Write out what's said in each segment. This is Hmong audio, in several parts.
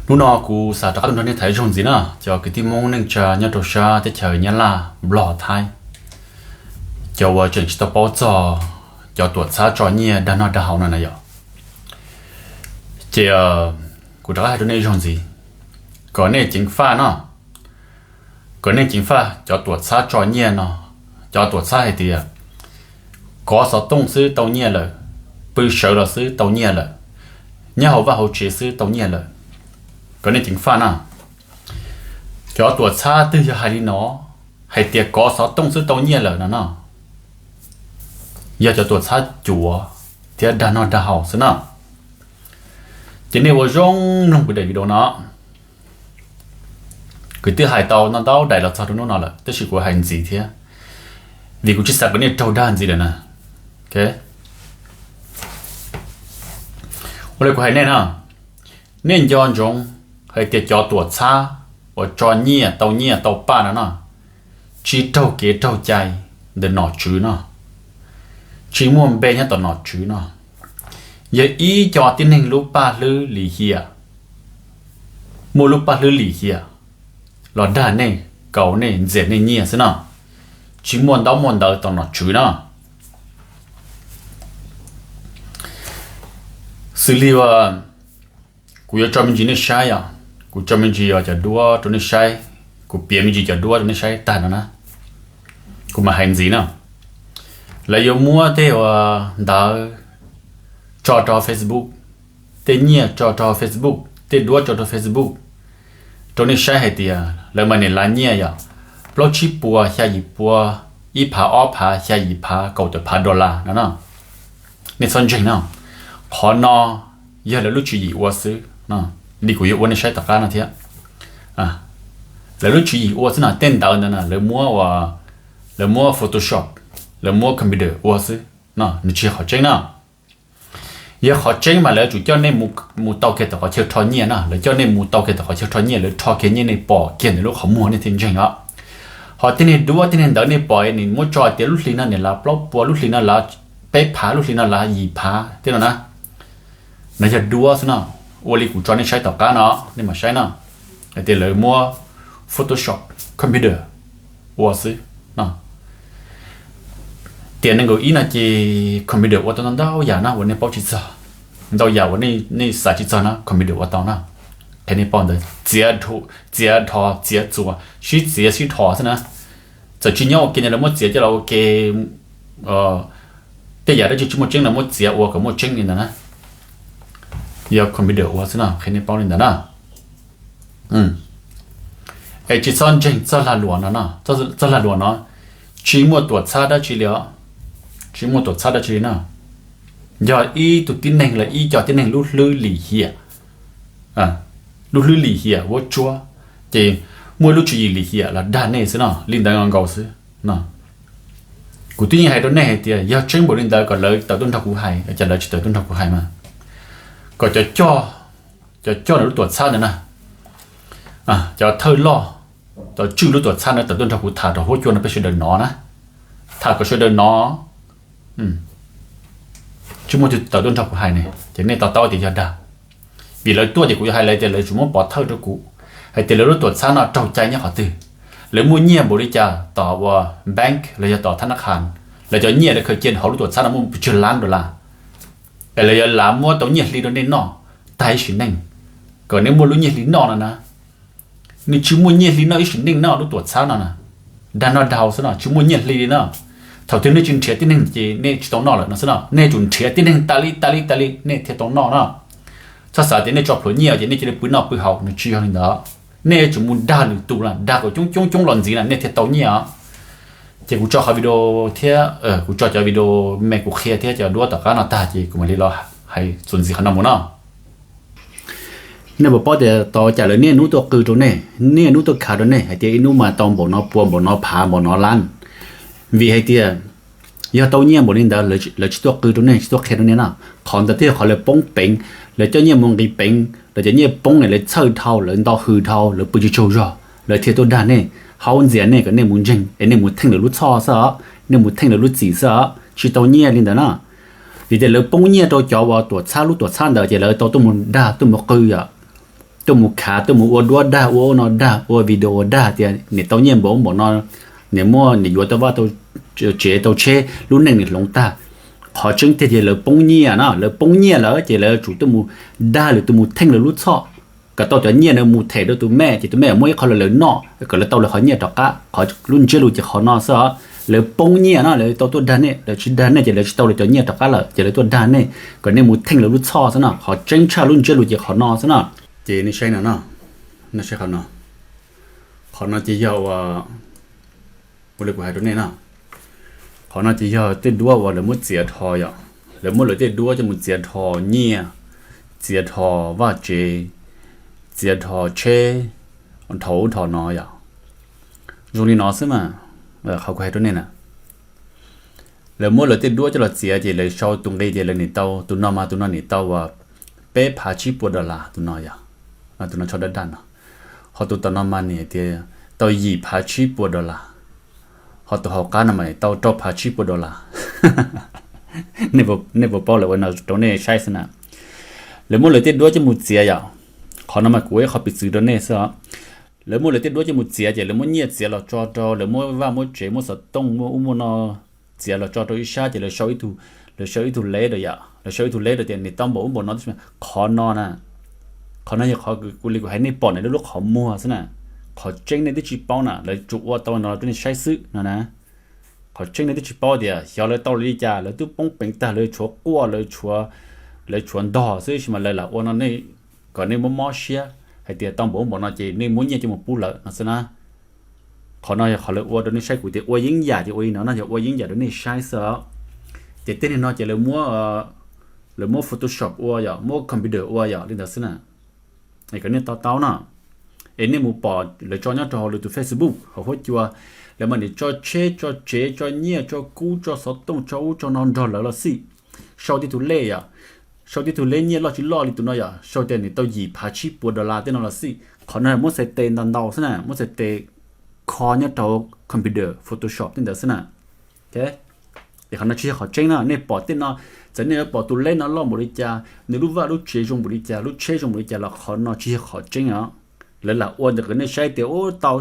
Hnub no kuv xav rov qab tuaj nrog nej tham ib zaug ntxiv na, cov kwv tij Hmoob neej tsa nyob rau sab teb chaws Nyab Laj, Nplog, Thaib, cov uas tseem tsis tau paub txog cov tuam txhab tso nyiaj dag noj dag haus no na yom. Ces kuv rov qab hais rau nej ib zaug ntxiv, kom nej ceev faj no, kom nej ceev faj cov tuam txhab tso nyiaj no. Cov tuam txhab hais tias kov xov tooj xwb tau nyiaj lawm, pw sawv los xwb tau nyiaj lawm, nyob hauv vaj hauv tsev xwb tau nyiaj lawm. Kom nej ceev faj na. Cov tuam txhab twg yog hais li no, hais tias kov xov tooj xwb tau nyiaj lawm no no, yog cov tuam txhab cuav thiab dag noj dag haus xwb na. Ces nej ua zoo mloog kuv daim video no. Kuv twb hais tau ntau ntau daim los txog rau hnub no lawm, tab sis kuv hais ntxiv thiab, vim kuv tsis xav kom nej raug dag ntxiv lawm na. Ua li kuv hais nej na, nej nco ntsoov hais tias cov tuam txhab uas tso nyiaj tau nyiaj tau paj no no, tsis raug kev raug cai ntawm nom tswv no, tsis muaj npe nyob tom nom tswv no. Yog ib co tib neeg lub paj hlwb lim hiam, muaj lub paj hlwb lim hiam los dag nej, kaus nej, ntxias nej nyiaj xwb no, tsis muaj ntaub muaj ntawv tom nom tswv no. Xws li uas kuv yuav tso me ntsis nej saib os, kuv tso me ntsis os cov duab rau nej saib, kuv piav me ntsis cov duab rau nej saib tag no na, kuv mam hais ntxiv na. Lawv yuav muab tej uas ntawv tso rau Facebook, tej nyiaj tso rau Facebook, tej duab tso rau Facebook rau nej saib hais tias lawv mas niam lav nyiaj yom, plaub tsib puas, xya yim pua, ib phav ob phav, xya yim phav, kaum tawm phav dollar no no. Nej txhob ntseeg no, qhov no yog lawv lub tswv yim ua xwb. Li kuv yuav ua nej saib tom qab no thiab, lawv lub tswv yim ua xwb no, tej ntawv ntawd na lawv muab, lawv muab Photoshop, lawv muab computer ua xwb no, nws tsis yog qhov tseeb na. Yog qhov tseeb mas lawv tsum coj nej mus tau kiag tom qhov chaw rho nyiaj no, lawv coj nej mus tau kiag tom qhov chaw rho nyiaj, lawv rho kiag nyiaj nej pom kiag ntawm lub qhov muag nej thiaj ntseeg os. Ho tej niag duab tej niag ntawv nej pom nws muab tso tias lub hli no niam lav plaub puas, lub hli no lav peb phav, lub hli no lav yim phav tej no na, no yog duab xwb no. Ua li kuv tso nej saib tom qab no nej mam saib no, hais tias lawv muab Photoshop, computer ua xwb no. Tiam nees nkaum ib no ces computer ua tau ntau yam no uas nej paub tsis txog, ntau yam uas nej xav tsis txog no computer ua tau no. Qhia nej paub ntawd, txiav, txiav dhos, txiav txuas, sib txiav sib dhos xwb na. Txawm tsis nyob ua ke no lawv muab txiav coj los ua ke, tej yam dab tsi tsis muaj tseeb lawv muab txiav ua kom muaj tseeb li ntawd na. Yog computer ua xwb no, qhia nej paub li ntawd na. Es tsis txhob ntseeg txoj lag luam no, txoj lag luam no tsis muaj tuam txhab dab tsi li os, tsis muaj tuam txhab dab tsi li na. Yog ib tug tib neeg los ib co tib neeg lub hlwb lim hiam, lub hlwb lim hiam vuab tsuab, ces muaj lub tswv yim lim hiam los dag nej xwb no, li ntawd nkaus xwb no. Kuv twb yeej hais rau nej hais tias yog tseeb npaum li ntawd kom lawv tawm tuaj nrog kuv hais, cas lawv tsis tawm tuaj nrog kuv hais mas, kom cov coj, cov coj lawv lub tuam txhab ntawd na, cov thawj loj, cov tswj lub tuam txhab ntawd tawm tuaj nrog kuv tham rau huab cua no peb sawv daws hnov na, tham kom sawv daws hnov, tsis muaj tus tawm tuaj nrog kuv hais ne, ces nej to taub tias yog dag. Vim lawv tuaj ces kuv yuav hais lawv tias lawv tsis muab pov thawj rau kuv hais tias lawv lub tuam txhab no raug cai nyob qhov twg, lawv muaj nyiaj npaum li cas tom ua bank los yog tom thab nab qhas, lawv cov nyiaj lawv khaws cia hauv lub tuam txhab no muaj pes tsawg lab dollar, es lawv yuav lav muab tau nyiaj hli rau nej noj tag ib sim neej, kom nej muaj lub nyiaj hli noj no na. Nej tsis muaj nyiaj hli noj ib sim neej no, lub tuam txhab no na, dag noj dag haus xwb no, tsis muaj nyiaj hli li no. Thaum twg nej tsis nrhiav tib neeg ces nej tsis tau noj lawm no xwb no, nej tsum nrhiav tib neeg tas li tas li tas li nej thiaj tau noj no. Txhob xav tias nej tso plhuav nyiaj ces nej cia li pw noj pw haus, nws tsis yog li ntawd. Nej yuav tsum mus dag lwm tus na, dag kom coob coob coob los ntxiv na nej thiaj tau nyiaj os. Ces kuv tso qhov video thiab, kuv tso cov video me kuv qhia thiab cov duab tom qab no tag ces kuv mam li los hais txuas ntxiv qhov no mus no. Nej puas paub tias tau cas lawv niaj hnub tuaj qw rau nej, niaj hnub tuaj khav rau nej hais tias ib hnub mas tau npaum no pua, npaum no phav, npaum no lab? Vim hais tias yog tau nyiaj npaum li ntawd lawv tsis tuaj qw rau nej, tsis tuaj qhia rau nej na. Qhov ntawd thiaj yog qhov lawv poob peev, lawv coj nyiaj mus nqis peev, lawv cov nyiaj poob ne lawv txhawj dhau, lawv nto hws dhau, lawv pw tsis tsaug zog, lawv thiaj tuaj dag nej, haub ntxias nej kom nej mus ntseeg es nej mus theej lawv lub txhoj xwb os, nej mus theej lawv lub txim xwb os, tsis tau nyiaj li ntawd na. Vim tias lawv poob nyiaj rau cov uas tuam txhab lub tuam txhab ntawd ces lawv tau tuaj mus dag tuaj mus qw yom. tuaj mus khav, tuaj mus ua duab dag, ua ua no dag, ua video dag tias nim tau nyiaj npaum npaum no, nim muaj nim yuav tau vaj tau tsev tau tsheb, lub neej nim hloov tag. Qhov tseeb tiag ces lawv poob nyiaj no, lawv poob nyiaj lawm ces lawv tsum tuaj mus dag lawv, tuaj mus theej lawv lub txhoj kom tau cov nyiaj no mus them rau tus mej, ces tus mej muab ib qho rau lawv noj kom lawv tau lawv qhov nyiaj rov qab. Qhov lub ntsiab lus ces qhov no xwb os. Lawv poob nyiaj no lawv tau tuaj dag nej, lawv tsis dag nej ces lawv tsis tau lawv cov nyiaj rov qab lawm, ces lawv tuaj dag nej kom nej mus theej lawv lub txhoj xwb no. Qhov tseeb tshaj lub ntsiab lus ces qhov no xwb no. Ces nej saib no, nej saib qhov no, qhov no ces yog ua, ua li kuv hais rau nej no, qhov no ces yog tej duab uas lawv muab txiav dhos yom, lawv muab lawv tej duab coj mus txiav dhos nyiaj, txiav dhos vaj tsev, txiav dhos tsheb, dhos ub dhos no yom. Zoo li no xwb mas, qhov kuv hais rau nej na, lawv muab lawv tej duab coj los txiav ces lawv sau tus nqi ces lawv nim tau, tus no mas tus no nim tau uas peb phav tsib puas dollar tus no yom, tus no tsho daj daj no, ho tus tom no mas nim tias tau yim phav tsib puas dollar, ho tus hauv qab no mas tau rau phav tsib puas dollar. Nej puas paub lawm ua no rau nej saib xwb na. Lawv muab lawv tej duab coj mus txiav yom, qhov no mas kuv ua ib qho piv txwv rau nej xwb os. Lawv muab lawv tej duab coj mus txiav ces lawv muab nyiaj txiav los tso rau, lawv muab vaj muab tsev, muab xov tooj, muab ub muab no txiav los tso rau ib sab ces lawv sau ib tug, lawv sau ib tug leb rau yom, lawv sau ib tug leb rau tias nim tau npaum ub npaum no. Qhov no na, qhov no yog qhov kuv li kuv hais nej pom ntawm lub qhov muag xwb na. Qhov tseeb nej twb tsis paub na, lawv tsuas ua tau no rau nej saib xwb no na. Qhov tseeb nej twb tsis paub tias xyov lawv tau li cas, lawv twb poob peev tag, lawv tshuav quaj, lawv tshuav ntog xwb, tab sis mas lawv lam ua no nej, kom nej mob mob siab hais tias tau npaum ub npaum no ces nej muab nyiaj coj mus pub lawm no xwb na. Qhov no yog qhov lawv ua rau nej saib, kuv tias ua yeeb yam ces ua li no no, yog ua yeeb yam rau nej saib xwb os. Ces tej neeg no ces lawv muab, lawv muab Photoshop ua yom, muab computer ua yom li ntawd xwb na. Es kom nej to taub no, es nej mus pom lawv tso nyob rau hauv lawv tus Facebook hauv huab cua, lawv mas nim tso tsheb tso tsev tso nyiaj tso kub tso xov tooj tso ub tso no nrog lawv los xij. Sau tib tug lej yom, sau tib tug lej nyiaj loj tsis loj li tus no yom, sau tias nim tau yim phav tsib puas dollar tej no los xij. Qhov no muab xais tes ntau ntau xwb na, muab xais tes kho nyob rau computer Photoshop tej ntawd xwb na. Es qhov no tsis yog qhov tseeb na, nej pom tej no, txawm nej yuav pom tus lej no loj npaum li cas, nws lub vaj lub tsev zoo npaum li cas, lub tsheb zoo npaum li cas los qhov no tsis yog qhov tseeb os. Lawv lam ua ntawm kom nej saib tias ub tau,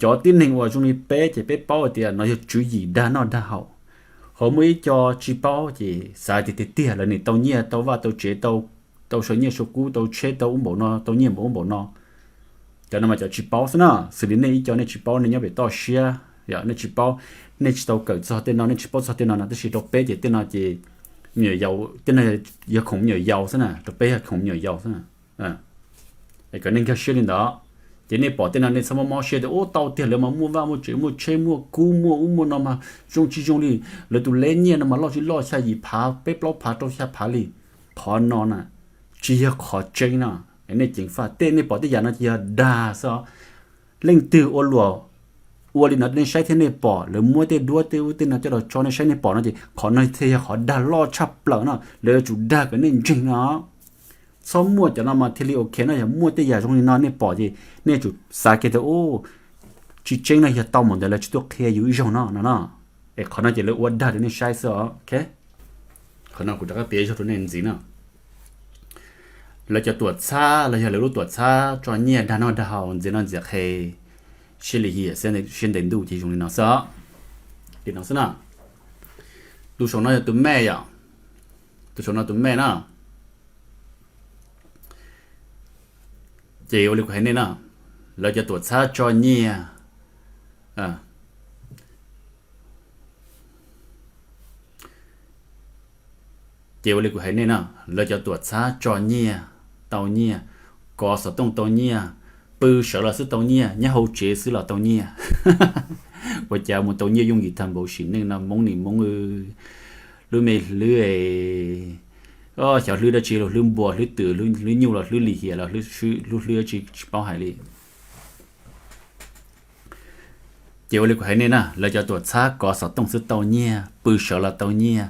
cov tib neeg uas zoo li peb ces peb paub hais tias no yog tswv yim dag noj dag haus. Ho muaj ib co tsis paub ces xav tias tiag tiag lawv nim tau nyiaj tau vaj tau tsev, tau sau nyiaj sau kub tau tsheb tau ub npaum no, tau nyiaj npaum ub npaum no. Cov no mas cov tsis paub xwb na, xws li nej ib co nej tsis paub, nej nyob pem toj siab yom, nej tsis paub, nej tsis tau kawm txog tej no, nej tsis paub txog tej no no, tab sis rau peb ces tej no ces me nyuam yaus, tej no yog khoom me nyuam yaus xwb na, rau peb yog khoom me nyuam yaus xwb na. Es kom nej nkag siab li ntawd. Ces nej pom tej no nej txhob mob mob siab tias ub tau tiag, lawv mas muaj vaj muaj tsev muaj tsheb muaj kub muaj ub muaj no mas zoo tsis zoo li, lawv tus lej nyiaj no mas loj tsis loj xya yim phav peb plaub phav rau xya phav li. Qhov no na tsis yog qhov tseeb no. Nej ceev faj, tej nej pom tej yam no ces yog dag xwb os. Leej twg ua luam ua li no nej saib thiab nej pom, lawv muab tej duab tej ub tej no coj los tso nej saib nej pom no ces qhov no thiaj yog qhov dag loj tshaj plaws no, lawv yuav tsum dag kom nej ntseeg no. Txhob muaj cov no mas thiaj li ok no, yog muaj tej yam zoo li no nej pom ces nej tsum xav kiag tias ub, tsis tseeb no, yog tau mus ntawd lawv tsis tuaj qhia yus ib zaug no no no. Es qhov no ces lawv ua dag rau nej saib xwb os. Qhov no kuv rov qab piav ib zaug rau nej ntxiv no. Lawv cov tuam txhab los yog lawv lub tuam txhab tso nyiaj dag noj dag haus ntxias noj ntxias qhe, siab lim hiam siab ntev ntuj ces zoo li no xwb. Li no xwb na. Tus saum no yog tus mej yom, tus saum no tus mej na. Ces ua li kuv hais nej na, lawv cov tuam txhab tso nyiaj, ces ua li kuv hais nej na, lawv cov tuam txhab tso nyiaj, tau nyiaj, kov xov tooj tau nyiaj, pw sawv los xwb tau nyiaj, nyob hauv tsev xwb los tau nyiaj. Ua cas mus tau nyiaj yooj yim tag npaum sim neej no, Hmoob nim Hmoob, lub me hlwb, xyov hlwb dab tsi los hlwb npua hlwb twm hlwb nyuj los hlwb lim hiam los hlwb hlwb dab tsi tsis paub hais li. Ces ua li kuv hais nej na, lawv cov tuam txhab kov xov tooj xwb tau nyiaj, pw sawv los tau nyiaj,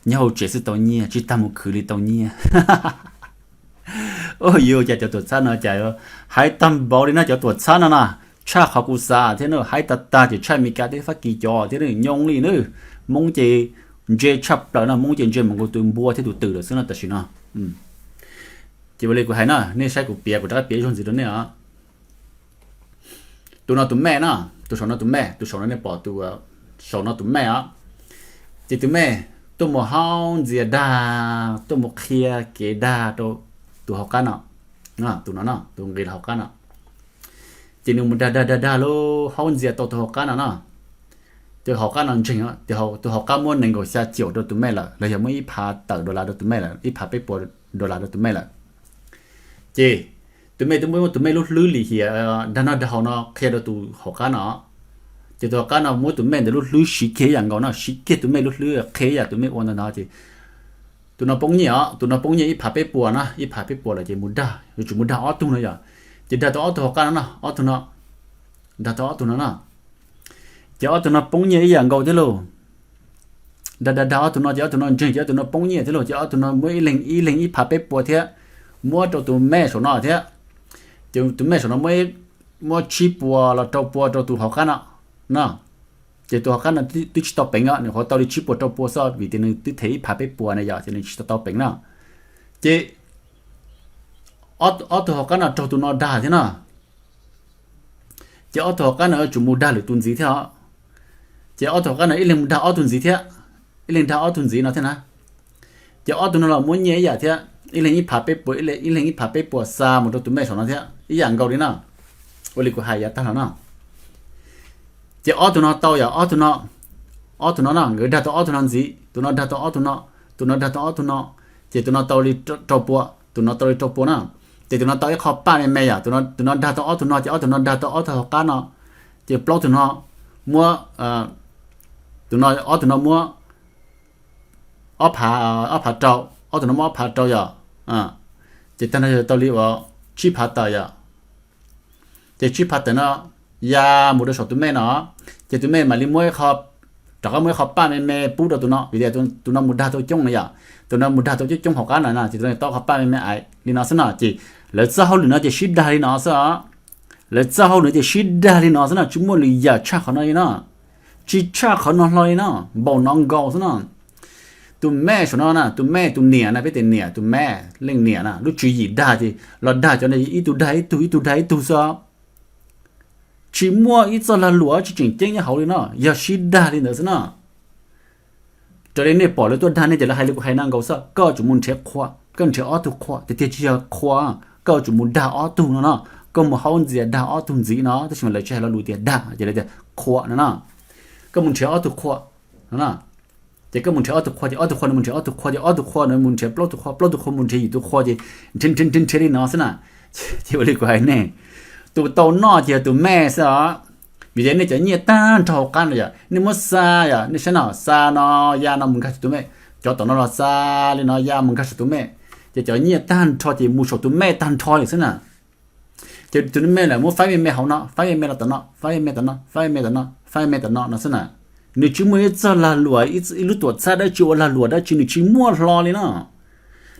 nyob hauv tsev xwb tau nyiaj, tsis tas mus khwv li tau nyiaj. Ua cas cov tuam txhab no cas hais tag npaum li no, cov tuam txhab no na, tshaj qhov kuv xav thiab na, hais tag tag ces tshaj Meskas thiab Fab Kis cov thiab na, nyob li na. Hmoob ces ntse tshaj plaws no, Hmoob ces ntse mus nkaus tus npua thiab tus twm lawm xwb no tam sim no. Ces ua li kuv hais no, nej saib kuv piav, kuv rov qab piav ib zaug ntxiv rau nej os. Tus no tus mej no, tus saum no tus mej, tus saum no nej pom tus saum no tus mej os. Ces tus mej tuaj mus haub ntxias dag, tuaj mus qhia kev dag rau tus hauv qab no, tus no, tus nqis los hauv qab no. Ces nws mus dag dag dag dag lub haub ntxias tau tus hauv qab no no. Tus hauv qab no ntseeg, tus hauv qab muab nees nkaum xya caum rau tus mej lawm, los yog muab ib phav tawm dollar rau tus mej lawm, ib phav peb puas dollar rau tus mej lawm. Ces tus mej twb muab tus mej lub hlwb lim hiam dag noj dag haus no qhia rau tus hauv qab no. Ces tus hauv qab no muab tus mej ntawd lub hlwb siv kiag ib yam nkaus no, siv kiag tus mej lub hlwb qhia ib yam tus mej ua ntawd no ces tus no poob nyiaj os, tus no poob nyiaj ib phav peb puas na, ib phav peb puas lawm ces mus dag, yuav tsum mus dag ob tug no yom. Ces dag tau ob tug hauv qab no no, ob tug no, dag tau ob tug no no. Ces ob tug no poob nyiaj ib yam nkaus thiab lauj. Dag dag dag ob tug no ces ob tug no ntseeg ces ob tug no poob nyiaj thiab lauj, ces ob tug no muab ib leeg ib leeg ib phav peb puas thiab, muab rau tus mej saum no thiab. Ces tus mej saum no muab tsib puas los rau pua rau tus hauv qab no no. Ces tus hauv qab no twb tsis tau peev os, nws qhuav tau li tsib puas rau pua xwb vim tias nws twb them ib phav peb puas na yom, ces nws tsis tau tau peev no. Ces ob tug hauv qab no raug tus no dag thiab no. Ces ob tug hauv qab no yuav tsum mus dag lwm tus ntxiv thiab os. Ces ob tug hauv qab no ib leeg mus dag ob tug ntxiv thiab, ib leeg dag ob tug ntxiv no thiab na. Ces ob tug no los muab nyiaj ib yam thiab, ib leeg ib phav peb puas, ib leeg ib phav peb puas xa mus rau tus mej saum no thiab ib yam nkaus li no. Ua li kuv hais yav tag los no. Ces ob tug no tau yom, ob tug no, ob tug no no nkawd dag tau ob tug no ntxiv, tus no dag tau ob tug no, tus no dag tau ob tug no, ces tus no tau li rau pua, tus no tau li rau pua na. Ces tus no tau ib qho paj me me yom, tus no dag tau ob tug no ces ob tug no dag tau ob tug hauv qab no, ces plaub tug no muab, tus no ob tug no muab ob phav, ob phav rau, ob tug no muab ob phav rau yom. Ces tag nrho yog tau li uas tsib phav tawm yom. Ces tsib phav tawm no ya mus rau saum tus mej no, ces tus mej mam li muab, rov qab muab ib qho paj me me pub rau tus no vim tias tus no mus dag tau coob no yom. Tus no mus dag tau coob coob hauv qab no na, ces tus no tau qho paj me me ais li no xwb no. Ces lawv txoj hauj lwm no ces sib dag li no xwb os. Lawv txoj hauj lwm ces sib dag li no xwb no, tsis muaj lwm yam tshaj qhov no li no. Tsis tshaj qhov no hlo li no, npaum no nkaus xwb no. Tus mej saum no na, tus mej tus niam na, peb tias niam, tus mej leej niam na, lub tswv yim dag ces los dag cov ib tug dag ib tug, ib tug dag ib tug xwb. Tsis muaj ib txoj lag luam tsis tseem ceeb nyob hauv li no, yog sib dag li ntawd xwb no. Raws li nej pom lawv tuaj dag nej ces lawv hais li kuv hais no nkaus xwb, koj yuav tsum mus nrhiav qhua, koj nrhiav ob tug qhua, tiag tiag tsis yog qhua, koj yuav tsum mus dag ob tug no no, koj mus haub ntxias dag ob tug ntxiv no, tab sis mas lawv tsis hais lo lus tias dag ces lawv tias qhua no no. Koj mus nrhiav ob tug qhua no no. Ces koj mus nrhiav ob tug qhua ces ob tug qhua nws mus nrhiav ob tug qhua ces ob tug qhua nws mus nrhiav plaub tug qhua, plaub tug qhua mus nrhiav yim tug qhua ces nrhiav nrhiav nrhiav nrhiav li no xwb na. Ces ua li kuv hais nej, tus tau noj ces yog tus mej xwb os. Vim tias nej cov nyiaj tag nrho hauv qab no yom, nej muab xa yom, nej saib no, xa no ya no mus nkag saum tus mej, cov tom no los xa li no ya mus nkag saum tus mej, ces cov nyiaj tag nrho ces mus saum tus mej tag nrho li xwb na. Ces tus mej lawm muab faib me me hauv no, faib me me los tom no, faib me me tom no, faib me me tom no, faib me me tom no no xwb na. Nws tsis muaj ib txoj lag luam, ib lub tuam txhab dab tsi ua lag luam dab tsi nws tsis muaj hlo li no.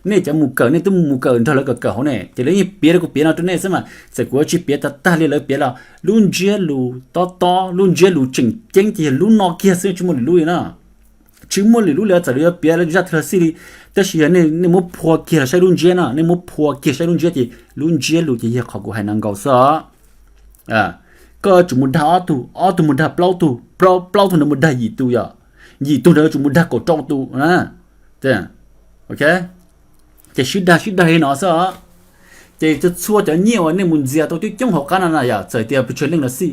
Nej cov mus kawm nej twb mus kawm nrog lawv kawm kawm hauv ne, ces lawv yeej piav li kuv piav no rau nej xwb mas, txawm kuv tsis piav tag tag li lawv piav los lub ntsiab lus tob tob, lub ntsiab lus tseem ceeb ces yog lub no kiag xwb, tsis muaj lwm lub li no. Tsis muaj lwm lub li, txawm lawv yuav piav zaj twg los xij li, tab sis yog nej muab phua kiag los saib lub ntsiab no, nej muab phua kiag saib lub ntsiab ces lub ntsiab lus ces yog qhov kuv hais no nkaus xwb os. Koj yuav tsum mus dag ob tug, ob tug mus dag plaub tug, plaub tug ntawd mus dag yim tus yom, yim tug ntawd yuav tsum mus dag kaum rau tus. Ces sib dag sib dag li no xwb os. Ces txhua cov nyiaj uas nej mus ntxias tau coob coob hauv qab no na yom, txawm tias pes tsawg leej los xij,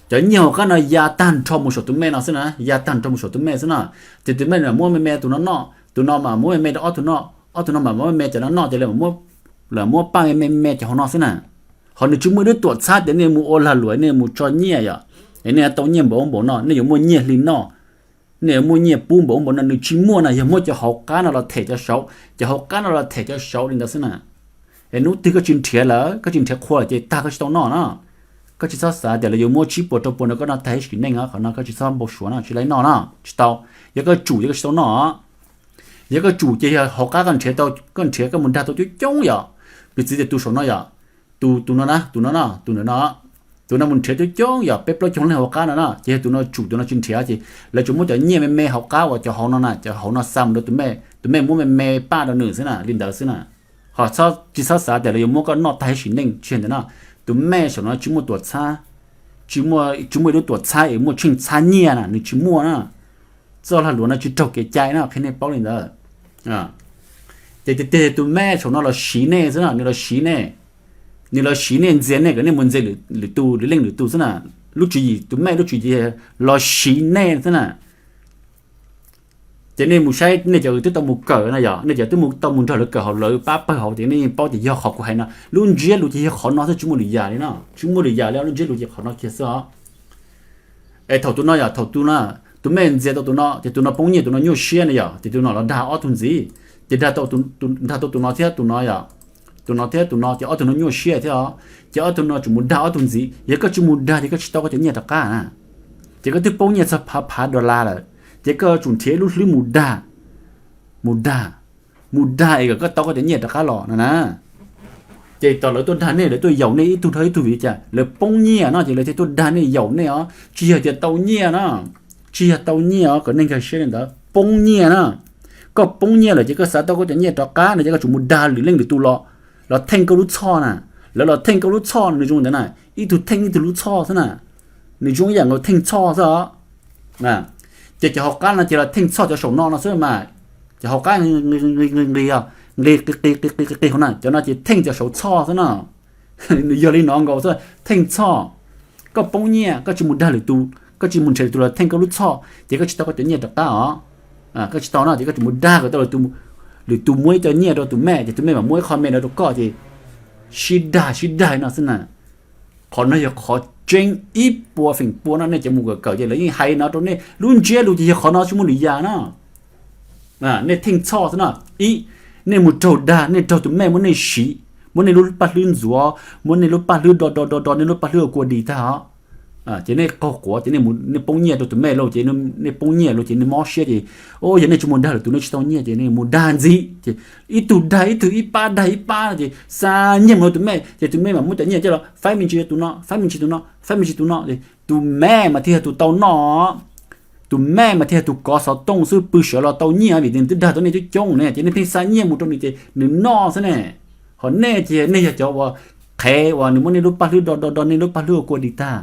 cov nyiaj hauv qab no ya tag nrho mus saum tus mej no xwb na, ya tag nrho mus saum tus mej xwb na. Ces tus mej mam muab me me tus no noj, tus no mam muab me me rau ob tug noj, ob tug no mam muab me me cov no noj, ces lawv muab paj me me me cov hauv no xwb na. Ho nws tsis muaj ib lub tuam txhab tias nej mus ua lag luam, nej mus tso nyiaj yom, es nej tau nyiaj npaum ub npaum no, nej yuav muaj nyiaj hli noj, nej yuav muaj nyiaj pub npaum ub npaum no, nws tsis muaj na. Yog muab cov hauv qab no los them cov saud, cov hauv qab no los them cov saud li ntawd xwb na. Es hnub twg koj tsis nrhiav lawm, koj tsis nrhiav qhua lawm ces tag koj tsis tau noj na. Koj tsis txhob xav tias lawv yuav muab tsib puas rau puas no koj noj tag ib sim neej, qhov no koj tsis txhob npau suav no, tsis laib noj na, tsis tau. Yog koj tsum ces koj tsis tau noj. Yog koj tsum ces yog hauv qab koj nrhiav tau, koj nrhiav koj mus dag tau coob coob yom, piv txwv tias tus saum no yom, tus, tus no na, tus no no, tus ntawm no, tus no mus nrhiav coob coob yom, peb plaub caug leej hauv qab no na, ces yog tus no tsum tus no tsis nrhiav ces lawv tsuas muab cov nyiaj me me hauv qab uas cov hauv no na, cov hauv no xa mus rau tus mej, tus mej muab me me paj rau nws xwb na, li ntawd xwb na. Tsis txhob xav tias lawv yuav muab koj noj tag ib sim neej, tsis ntawd no. Tus mej saum no tsis muaj tuam txhab, tsis muaj ib lub tuam txhab es muaj tsheej txhab nyiaj na, nws tsis muaj na. Txoj lag luam no tsis raug kev cai na, qhia nej paub li ntawd. Ces tiag tiag tus mej saum no los siv nej xwb na, nws los siv nej, nws los siv nej, ntxias nej kom nej mus ntxias lwm tus, lwm leej lwm tus xwb na. Lub tswv yim, tus mej lub tswv yim los siv nej xwb na. Ces nej mus saib nej cov twb tau mus kawm na, yog nej cov twb tau mus nrog lawv kawm hauv lawv pab pawg hauv ces nej yeej paub tias yog qhov kuv hais no, lub ntsiab lus ces yog qhov no xwb, tsis muaj lwm yam li no, tsis muaj lwm yam li, lub ntsiab lus ces qhov no kiag xwb os. Es thaum tus no yog thaum tus no, tus mej ntxias tau tus no ces tus no poob nyiaj, tus no nyuaj siab na, yog ces tus no los dag ob tug ntxiv, ces dag tau tus no thiab tus no, yog tus no thiab tus no ces ob tug no nyuaj siab thiab os. Ces ob tug no tsum mus dag ob tug ntxiv, yog koj tsis mus dag ces koj tsis tau koj cov nyiaj rov qab na. Ces koj twb poob nyiaj txog phav phav dollar lawm, ces koj tsum nrhiav lub hlwb mus dag, mus dag, mus dag es kom koj tau koj cov nyiaj rov qab los no na. Ces tau lawv tuaj dag nej, lawv tuaj yaum nej ib tug dhau ib tug vim li cas? Lawv poob nyiaj no ces lawv thiaj tuaj dag nej yaum nej os, tsis yog tias tau nyiaj no. Tsis yog tau nyiaj os, kom nej nkag siab li ntawd, poob nyiaj na. Koj poob nyiaj lawm ces koj xav tau koj cov nyiaj rov qab no ces koj tsum mus dag lwm leej lwm tus los, los theej koj lub txhoj na. Lawv los theej koj lub txhoj no nws zoo ntawd na, ib tug theej ib tug lub txhoj xwb na, nws zoo ib yam nkaus theej txhoj xwb os. Ces cov hauv qab no ces los theej txhoj cov saum no no xwb mas, cov hauv qab nqis, nqis, nqis, nqis, nqis, nqis hauv na, cov no ces theej cov saum txhoj xwb na. Nws yog li no nkaus xwb, theej txhoj. Koj poob nyiaj koj tsis mus dag lwm tus, koj tsis mus nrhiav lwm tus los theej koj lub txhoj ces koj tsis tau koj cov nyiaj rov qab os. Koj tsis tau no ces koj tsis mus dag kom tau lwm tus muab ib co nyiaj rau tus mej ces tus mej mam muab ib qho me no rau koj ces sib dag sib dag no xwb na. Qhov no yog qhov tseeb ib puas feem pua no, nej cov mus kawm kawm ces lawv yeej hais no rau nej, lub ntsiab lus ces yog qhov no, tsis muaj lwm yam no. Nej theej txhoj xwb no. Ib, nej mus raug dag, nej raug tus mej muab nej siv, muab nej lub paj hlwb ntxuav, muab nej lub paj hlwb do do do do, nej lub paj hlwb ua kua dis tag os. Ces nej qaug quav ces nej poob nyiaj rau tus mej lauj, ces nej poob nyiaj lauj ces nej mob siab ces, o, yog nej tsis mus dag lwm tus nej tsis tau nyiaj ces nej mus dag ntxiv ces ib tug dag ib tug, ib pab dag ib pab ces xa nyiaj mus rau tus mej ces tus mej mam muab cov nyiaj coj los faib me ntsis rau tus no, faib me ntsis tus no, faib me ntsis tus no ces tus mej mas thiaj yog tus tau noj. Tus mej mas thiaj yog tus kov xov tooj xwb, pw sawv los tau nyiaj vim tias nws twb dag tau nej coob coob ne, ces nej pheej xa nyiaj mus rau nws ces nws noj xwb ne. Ho nej ces nej yog cov uas qhev uas nws muab nej lub paj hlwb do do do, nej lub paj hlwb ua kua dis tag.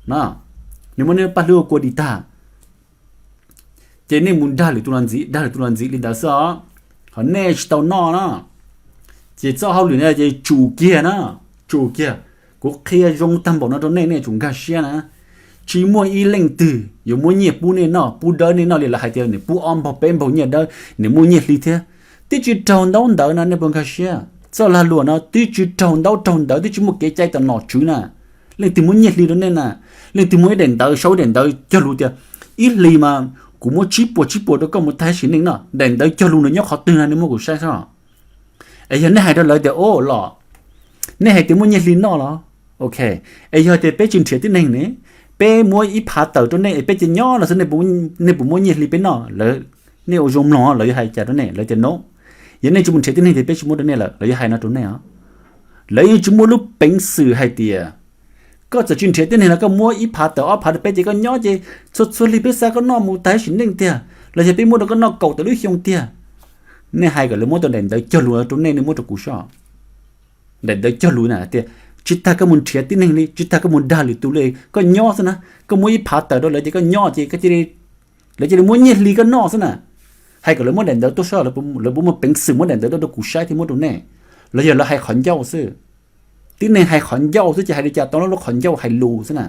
Nws muab nej lub paj hlwb ua kua dis tag ces nej mus dag lwm tus los ntxiv, dag lwm tus los ntxiv li ntawd xwb os. Ho nej tsis tau noj na. Ces txoj hauj lwm no ces tsum kiag na, tsum kiag. Kuv qhia zoo tag npaum no rau nej, nej tsum nkag siab na. Tsis muaj ib leej twg yuav muab nyiaj pub nej noj, pub dawb nej noj li lawv hais tias nws pub ob npaug peb npaug nyiaj dawb, nws muaj nyiaj hli thiab. Twb tsis raug ntaub ntawv no nej puas nkag siab? Txoj lag luam no twb tsis raug ntaub raug ntawv, twb tsis muaj kev cai tom nom tswv na. Leej twg muab nyiaj hli rau nej na? Leej twg muaj ib daim ntawv, sau ib daim ntawv cog lus tias ib hlis mas kuv muab tsib puas tsib puas rau koj mus tag sim neej no, daim ntawv cog lus no nyob qhov twg na, nej muab kuv saib seb. Es yog nej hais rau lawv tias, o, los, nej hais tias muaj nyiaj hli noj los, ok, es yog tias peb tsis nrhiav tib neeg ne, peb muab ib phav tawm rau nej es peb cia nyob los xwb, nej puas muab nyiaj hli peb noj? Nej ua zoo mloog lawv yuav hais cas rau nej, lawv tias no. Yog nej tsis mus nrhiav tib neeg ces peb tsis muab rau nej lawm, lawv yuav hais no rau nej os. Lawv yeej tsis muaj lub peev xwm hais tias koj txawm tsis nrhiav tib neeg los koj muab ib phav tawm ob phav rau peb ces koj nyob ces txhua txhua hli peb xa koj noj mus tag sim neej tiag, los yog peb muab rau koj noj kaum tawm lub xyoo tiag. Nej hais kom lawv muab tau daim ntawv cog lus rau nej, nej muab rau kuv soj. Daim ntawv cog lus na tias tsis tas koj mus nrhiav tib neeg li, tsis tas koj mus dag lwm tus li, koj nyob xwb na, koj muab ib phav tawm rau lawv ces koj nyob ces lawv cia li muab nyiaj hli koj noj xwb na. Hais kom lawv muab daim ntawv tuaj soj, lawv puas muaj peev xwm muab daim ntawv tuaj rau kuv saib thiab muab rau nej? Los yog lawv hais qhov ncauj xwb? Tib neeg hais qhov ncauj xwb ces hais li cas tau lub qhov ncauj hais lus xwb na.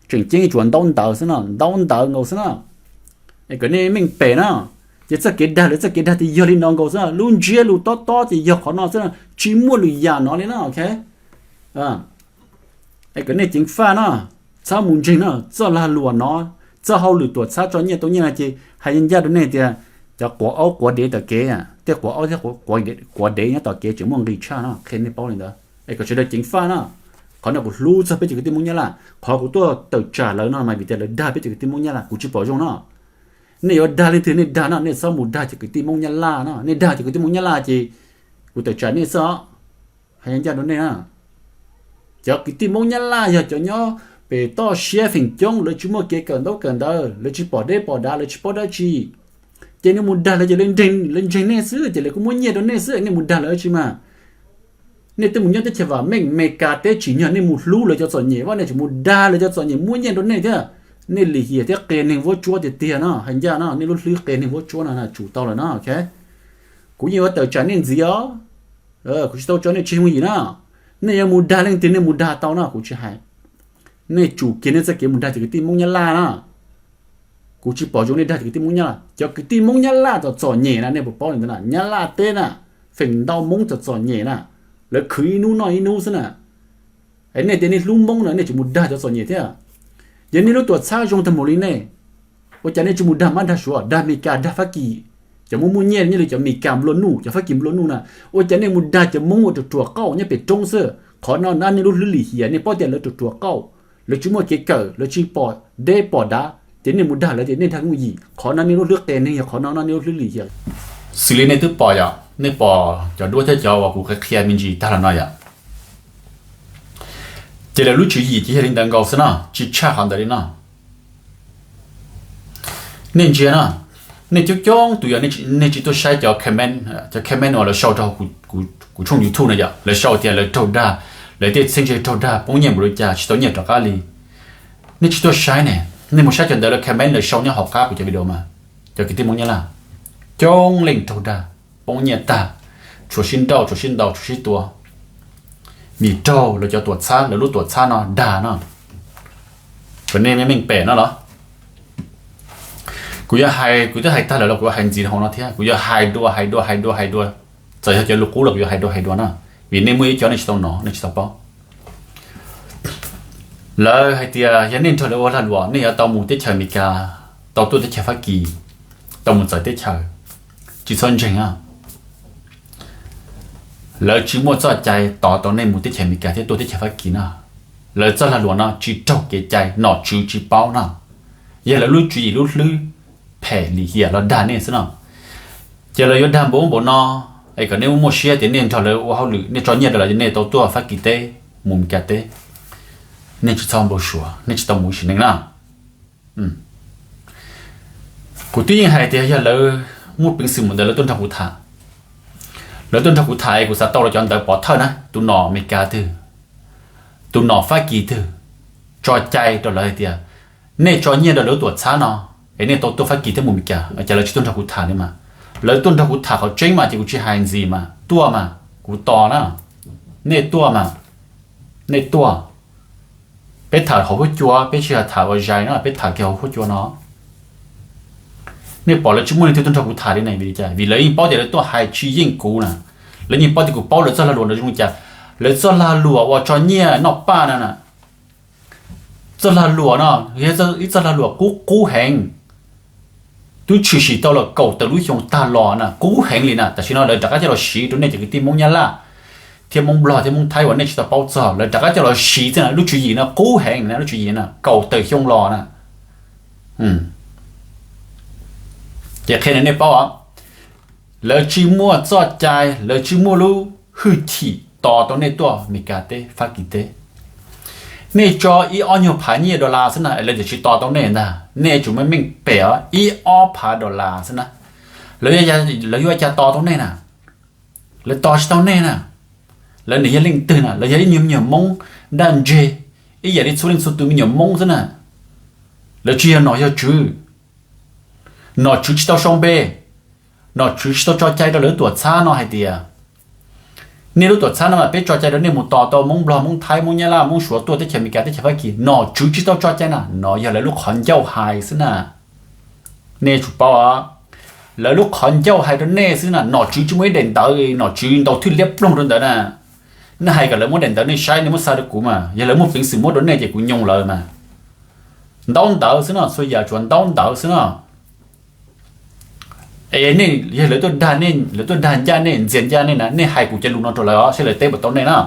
Tseem ceeb tsuas ntaub ntawv xwb no, ntaub ntawv nkaus xwb no. Es kom nej meej pem na. Ces txoj kev dag lawv txoj kev dag tias yog li no nkaus xwb, lub ntsiab lus tob tob ces yog qhov no xwb, tsis muaj lwm yam no li na, ok. Es kom nej ceev faj no, txhob mus ntseeg no, txoj lag luam no, txoj hauj lwm tuam txhab tso nyiaj tau nyiaj no ces hais ncaj rau nej tias cov quav aub quav dev tom kev, tej quav aub thiab quav dev nyob tom kev tseem muaj nqis tshaj no, qhia nej paub li ntawd. Es kom sawv daws ceev faj no. Qhov no kuv hlub txog peb cov kwv tij Hmoob Nyab Laj, qhov kuv tuaj tawm tsam lawv no mas vim tias lawv dag peb cov kwv tij Hmoob Nyab Laj, kuv tsis pom zoo no. Nej yuav dag leej twg nej dag no, nej txhob mus dag cov kwv tij Hmoob Nyab Laj no, nej dag cov kwv tij Hmoob Nyab Laj ces kuv tawm tsam nej xwb os. Hais ncaj rau nej na, cov kwv tij Hmoob Nyab Laj yog cov nyob pem toj siab feem coob, lawv tsis muaj kev kawm ntaub kawm ntawv, lawv tsis pom deb pom dav, lawv tsis paub dab tsi. Ces nej mus dag lawv ces lawv ntseeg nej xwb ces lawv kuj muab nyiaj rau nej xwb, nej mus dag lawv tsi mas. Nej twb mus nyob teb chaws vam meej, Meskas teb tsim nyog nej mus hlub lawv cov txom nyem, vaj nej tseem mus dag lawv cov txom nyem muab nyiaj rau nej thiab. Nej lim hiam thiab qias neeg vuab tsuab tiag tiag no, hais ncaj no nej lub hlwb qias neeg vuab tsuab no tsum tau lawm no. Kuv yeej yuav tawm tsam nej ntxiv os. Kuv tsis tau tso nej tseg yooj yim na. Nej yuav mus dag leej twg nej mus dag tau no kuv tsis hais. Nej tsum kiag nej txoj kev mus dag cov kwv tij Hmoob Nyab Laj na. Kuv tsis pom zoo nej dag cov kwv tij Hmoob Nyab Laj. Cov kwv tij Hmoob Nyab Laj txom txom nyem na nej puas paub li ntawd na? Nyab Laj teb na, feem ntau Hmoob txom txom nyem na, lawv khwv ib hnub noj ib hnub xwb na. Es nej tias nej hlub Hmoob no nej tseem mus dag cov txom nyem thiab. Yog nej lub tuam txhab zoo tag mus li nej, ua cas nej tsis mus dag mab dag suav, dag Meskas, dag Fab Kis? Cov muaj muaj nyiaj nyob li cov Meskas nplua nuj, cov Fab Kis nplua nuj na. Ua cas nej mus dag cov Hmoob uas ruam ruam qauj nyob pem roob xwb? Qhov no na nej lub hlwb lim hiam, nej paub tias lawv ruam ruam qauj, lawv tsis muaj kev kawm, lawv tsis pom deb pom dav, ces nej mus dag lawv ces nej dag yooj yim. Qhov no nej lub hlwb qias neeg, yog qhov no no nej lub hlwb lim hiam. Xws li nej twb pom yom, nej pom cov duab thiab cov uas kuv qhia me ntsis tag los no yom, ces lawv lub tswv yim ces yog li ntawd nkaus xwb no, tsis tshaj qhov ntawd li no. Nej ntsia na, nej coob coob tus yog nej tsis tuaj saib cov comment, cov comment uas lawv sau rau kuv tshooj YouTube no yom, lawv sau tias lawv raug dag, lawv tej txheeb ze raug dag poob nyiaj npaum li cas tsis tau nyiaj rov qab li. Nej tsis tuaj saib ne, nej mus saib cov ntawd lawv comment lawv sau nyob hauv qab kuv cov video mas, cov kwv tij Hmoob Nyab Laj coob leej raug dag, poob nyiaj tag, tshuav sib nrauj, tshuav sib ntaus, tshuav sib tua, vim raug lawv cov tuam txhab, lawv lub tuam txhab no dag no. Kom nej meej pem no los, kuv yuav hais, kuv twb hais tag lawm los kuv yuav hais ntxiv hauv no thiab, kuv yuav hais dua hais dua hais dua hais dua. Txawm yog cov lus qub los kuv yuav hais dua hais dua na, vim nej muaj ib co nej tsis tau hnov, nej tsis tau paub. Lawv hais tias yog nej nrog lawv ua lag luam nej yuav tau mus teb chaws Amelikas, tau tuaj teb chaws Fab Kis, tau mus txawv teb chaws. Tsis txhob ntseeg. Lawv tsis muaj txoj cai tos tau nej mus teb chaws Amelikas thiab tuaj teb chaws Fab Kis na. Lawv txoj lag luam no tsis raug kev cai, nom tswv tsis paub na. Yog lawv lub tswv yim lub hlwb phem lim hiam los dag nej xwb no. Ces lawv yuav dag npaum ub npaum no, es kom nej muaj siab tias nej nrog lawv ua hauj lwm, nej tso nyiaj rau lawv, nej tau tuaj Fab Kis teb, mus Amelikas teb. Nej tsis txhob npau suav, nej tsis tau mus ib sim neej na. Kuv twb yeej hais tias yog lawv muaj peev xwm mus ntawd lawv tuaj nrog kuv tham. Lawv tuaj nrog kuv tham es kuv xav tau los cov ntawv pov thawj na, tus nom Amelikas twg, tus nom Fab Kis twg tso cai rau lawv hais tias nej tso nyiaj rau lawv tuam txhab no, es nej tau tuaj Fab Kis thiab mus Amelikas, cas lawv tsis tuaj nrog kuv tham li mas. Lawv tuaj nrog kuv tham qhov tseeb mas ces kuv tsis hais ntxiv mas, tuaj mas kuv tos na. Nej tuaj mas, nej tuaj. Peb tham hauv huab cua, peb tsis yog tham ua zais no, peb tham kiag hauv huab cua no. Nej pom lawv tsis muaj leej twg tuaj nrog kuv tham li na, vim li cas? Vim lawv yeej paub tias lawv tuaj hais tsis yeej kuv na. Lawv yeej paub tias kuv paub lawv txoj lag luam ntawd zoo li cas. Lawv txoj lag luam uas tso nyiaj noj paj na na, txoj lag luam no yog ib txoj lag luam qub qub heev. Twb tshwm sim tau los kaum tawm lub xyoo tag los na, qub heev li na. Tam sim no lawv rov qab coj los siv rau nej cov kwv tij Hmoob Nyab Laj thiab Hmoob Nplog thiab Hmoob Thaib uas nej tsis tau paub txog, lawv rov qab coj los siv xwb na. Lub tswv yim no qub heev na, lub tswv yim no kaum tawm xyoo los na. Ces qhia nej paub, lawv tsis muaj txoj cai, lawv tsis muaj lub hwj chim tos tau nej tuaj Amelikas teb, Fab Kis teb. Nej tso ib ob nyuag phav nyiaj dollar xwb na, lawv tseem tsis tos tau nej ntag. Nej tsum meej meej pem os, ib ob phav dollar xwb na. Lawv yuav ua cas tos tau nej na? Lawv tos tsis tau nej na. Lawv nim yog leej twg na? Lawv yog ib nyuag me nyuam Hmoob daj ntseg ib yam li txhua leej txhua tus me nyuam Hmoob xwb na. Lawv tsis yog nom yog tswv. Nom tswv tsis tau sau npe, nom tswv tsis tau tso cai rau lawv lub tuam txhab no hais tias nej lub tuam txhab no mas peb tso cai rau nej mus tos tau Hmoob Nplog, Hmoob Thaib, Hmoob Nyab Laj, Hmoob Suav tuaj teb chaws Amelikas, teb chaws Fab Kis. Nom tswv tsis tau tso cai na, no yog lawv lub qhov ncauj hais xwb na. Nej tsum paub, lawv lub qhov ncauj hais rau nej xwb na. Nom tswv tsis muaj ib daim ntawv, nom tswv ntaus thwj liab ploog rau ntawd na. Nej hais kom lawv muab daim ntawv nej saib, nej muab xa rau kuv mas, yog lawv muaj peev xwm muab rau nej ces kuv nyoo lawv mas. Ntaub ntawv xwb no, txhua yam tsuas ntaub ntawv xwb no. Es nej, yog lawv tuaj dag nej, lawv tuaj dag ncaj nej, ntxias ncaj nej na, nej hais kuv cov lus no rau lawv os, saib lawv teb puas tau nej na.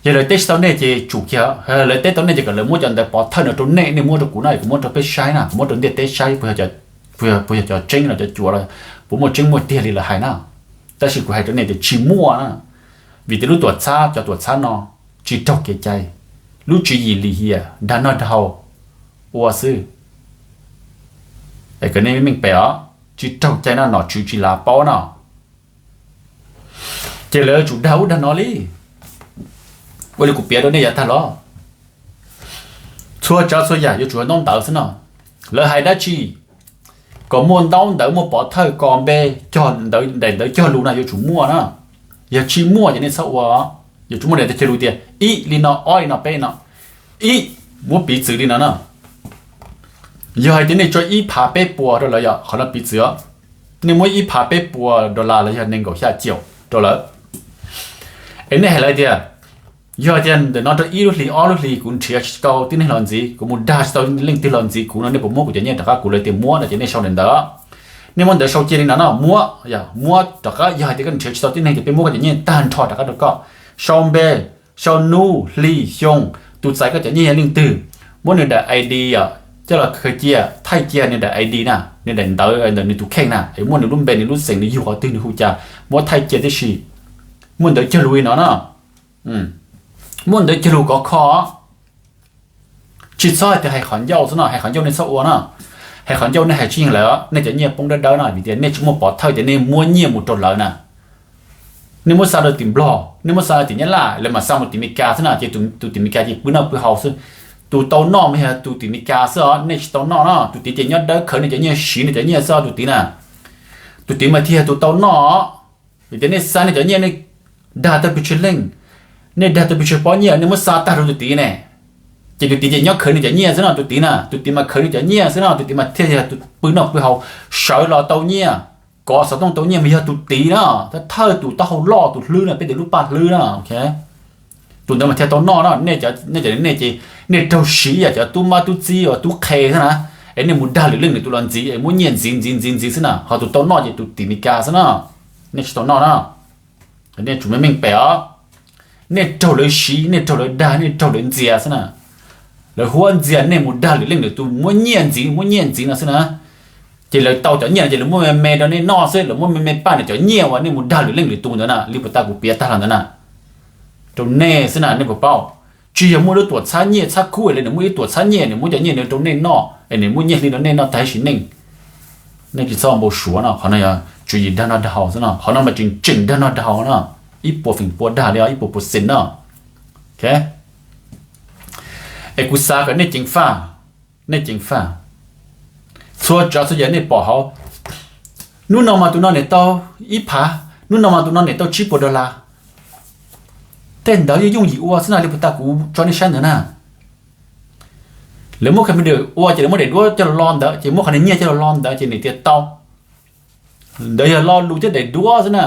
Yog lawv teb tsis tau nej ces tsum kiag, lawv teb tau nej ces kom lawv muab cov ntawv pov thawj no rau nej, nej muab rau kuv no, kuv muab rau peb saib na, kuv muab rau ntiaj teb saib puas yog cov tseeb los cov cuav los puas muaj tseeb muaj tiag li lawv hais na. Tab sis kuv hais rau nej tias tsis muaj na, vim tias lub tuam txhab, cov tuam txhab no tsis raug kev cai, lub tswv yim lim hiam, dag noj dag haus ua xwb. Es kom nej meej pem os, tsis raug cai no, nom tswv tsis lav paub no. Ces lawv tsum dag ub dag no li. Ua li kuv piav rau nej yav tag los, txhua tsav txhua yam yuav tsum yog ntaub ntawv xwb no. Lawv hais dab tsi, kom muaj ntaub ntawv, muaj pov thawj, kos npe, cog daim ntawv cog lus no yuav tsum muaj na. Yog tsis muaj ces nej txhob ua. Yuav tsum muaj daim ntawv cog lus tias ib li no, ob li no, peb li no. Ib, muab piv txwv li no na. Yog hais tias nej tso ib phav peb puas rau lawv, yog qhov no piv txwv, nej muab ib phav peb puas dollar los yog nees nkaum xya caum rau lawv, es nej hais lawv tias, yog tias ntawm no rau ib lub hlis ob lub hlis kuv nrhiav tsis tau tib neeg los ntxiv, kuv mus dag tsis tau leej twg los ntxiv kuv no, nej puas muab kuv cov nyiaj rov qab? Kuv lawv tias muab no ces nej sau daim ntawv. Nej muab ntawv sau cia li no no, muab, yog muab rov qab, yog hais tias koj nrhiav tsis tau tib neeg ces peb muab koj cov nyiaj tag nrho rov qab rau koj. Sau npe, sau hnub hli xyoo, tus txais koj cov nyiaj yog leej twg, muab nws daim ID os coj los khaws cia, thaij cia nws daim ID na, nws daim ntawv ntawm nws tus kheej na, es muab nws lub npe, nws lub xeem, nws yug qhov twg, nws hu cas, muab thaij cia tib si. Muaj ntawv cog lus li no no. Muaj ntawv cog lus khov kho. Tsis txhob hais tias hais qhov ncauj xwb no, hais qhov ncauj nej txhob ua no. Hais qhov ncauj nej hais tsis yeej lawm, nej cov nyiaj poob dawb dawb no, vim tias nej tsis muaj pov thawj tias nej muab nyiaj mus rau lawv na. Nej muab xa rau tim Nplog, nej muab xa rau tim Nyab Laj, lawv mam xa mus tim Meskas xwb na, ces tus tim Meskas ces pw noj pw haus xwb. Tus tau noj mas yog tus tim Meskas xwb os, nej tsis tau noj no. Tus tid ces nyob dawb khawv, nej cov nyiaj, siv nej cov nyiaj xwb os tus tid na. Tus tid mas thiaj yog tus tau noj. Vim tias nej xa nej cov nyiaj, nej dag tau pes tsawg leej, nej dag tau pes tsawg pob nyiaj, nej muab xa tag rau tus tid ne, ces tus tid ces nyob khawv nws cov nyiaj xwb no. Tus tid na, tus tid mas khawv nws cov nyiaj xwb no, tus tid mas thiaj yog tus pw noj pw haus, sawv los tau nyiaj, kov xov tooj tau nyiaj mas yog tus tid na. Thawj thawj tus taub hau loj, tus hlwb no, peb tias lub paj hlwb na. Tus ntawd mas thiaj tau noj no. Nej cov, nej ces nej raug siv yam cov tub mab tub txib uas tub qhe xwb na, es nej mus dag lwm leej lwm tus los ntxiv es muab nyiaj ntxiv ntxiv ntxiv ntxiv xwb na. Ho tus tau noj ces tus tim Meskas xwb na, nej tsis tau noj na. Nej tsum meej meej pem os. Nej raug lawv siv, nej raug lawv dag, nej raug lawv ntxias xwb na. Lawv huab ntxias nej mus dag lwm leej lwm tus muab nyiaj ntxiv, muab nyiaj ntxiv no xwb na. Ces lawv tau cov nyiaj no ces lawv muab me me rau nej noj xwb, lawv muab me me paj nws cov nyiaj uas nej mus dag lwm leej lwm tus ntawd na, li puas tas kuv piav tag los ntawd na. Rau nej xwb na, nej puas paub? Tsis yog muaj lub tuam txhab nyiaj txhab khub es nws muaj ib tuam txhab nyiaj, nws muab cov nyiaj nws rau nej noj, es nws muab nyiaj hli rau nej noj tag sim neej. Nej tsis txhob npau suav no, qhov no yog tswv yim dag noj dag haus xwb no, qhov no mas tseem tseem dag noj dag haus no, ib puas feem pua dag li os, ib puas percent no. Es kuv xav kom nej ceev faj, nej ceev faj. Txhua tsav txhua yam nej pom hauv, hnub no mas tus no niam tau ib phav, hnub no mas tus no niam tau tsib puas dollar. Tej ntawd yeej yooj yim ua xwb na, li puas tas kuv tso nej saib ntawd na. Lawv muab computer ua ces lawv muab daim duab coj los lo ntawd, ces muab qhov niag nyiaj coj los lo ntawd ces niam tias tau. Ntawd yog lo lus thiab daim duab xwb na.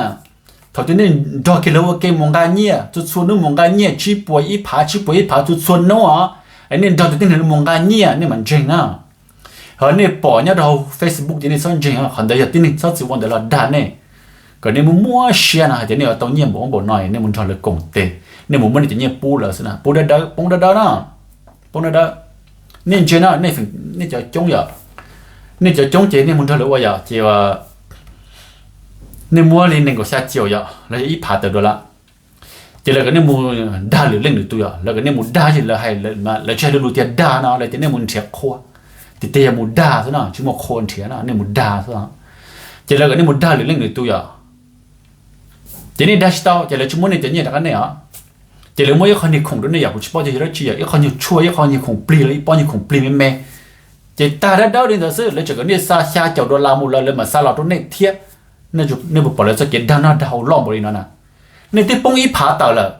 Thaum twg nej nrog kiag lawv ua ke mus nqa nyiaj, txhua txhua hnub mus nqa nyiaj tsib puas ib phav, tsib puas ib phav txhua txhua hnub os, nej nrog tus tib neeg mus nqa nyiaj nej mam ntseeg na. Ho nej pom nyob rau hauv Facebook ces nej txhob ntseeg, qhov ntawd yog tib neeg txhob txwm ua ntawd los dag nej. Kom nej muaj muaj siab no hais tias nej yuav tau nyiaj npaum ub npaum no, nej mus nrog lawv koom tes, nej mus muab nej cov nyiaj pub lawv xwb na, pub dawb dawb, poob dawb dawb na, poob dawb dawb. Nej ntsia no, nej cov coob yom, nej cov coob ces nej mus nrog lawv ua yom, ces nej muab li nees nkaum xya caum yom los yog ib phav tawm dua lawm, ces lawv kom nej mus dag lwm leej lwm tus yom, lawv kom nej mus dag, lawv hais, lawv tsis hais lus tias dag no, lawv tias nej mus nrhiav qhua, tiag tiag yog mus dag xwb no, tsis muaj qhua nrhiav no, nej mus dag xwb. Ces lawv kom nej mus dag lwm leej lwm tus yom, ces nej dag tsis tau ces lawv tsis muab nej cov nyiaj rov qab nej os. Ces lawv muab ib qho niag khoom rau nej yom, kuv tsis paub tias yog dab tsi yom, ib qho nyuag tshuaj, ib qho nyuag khoom plig los ib pob nyuag khoom plig me me. Ces tag dawb dawb li ntawd xwb, lawv tseem kom nej xa xya caum dollar mus lawv, lawv mam xa los rau nej thiab. Nej puas pom lawv txoj kev dag noj dag haus loj npaum li no na? Nej twb poob ib phav tawm lawm,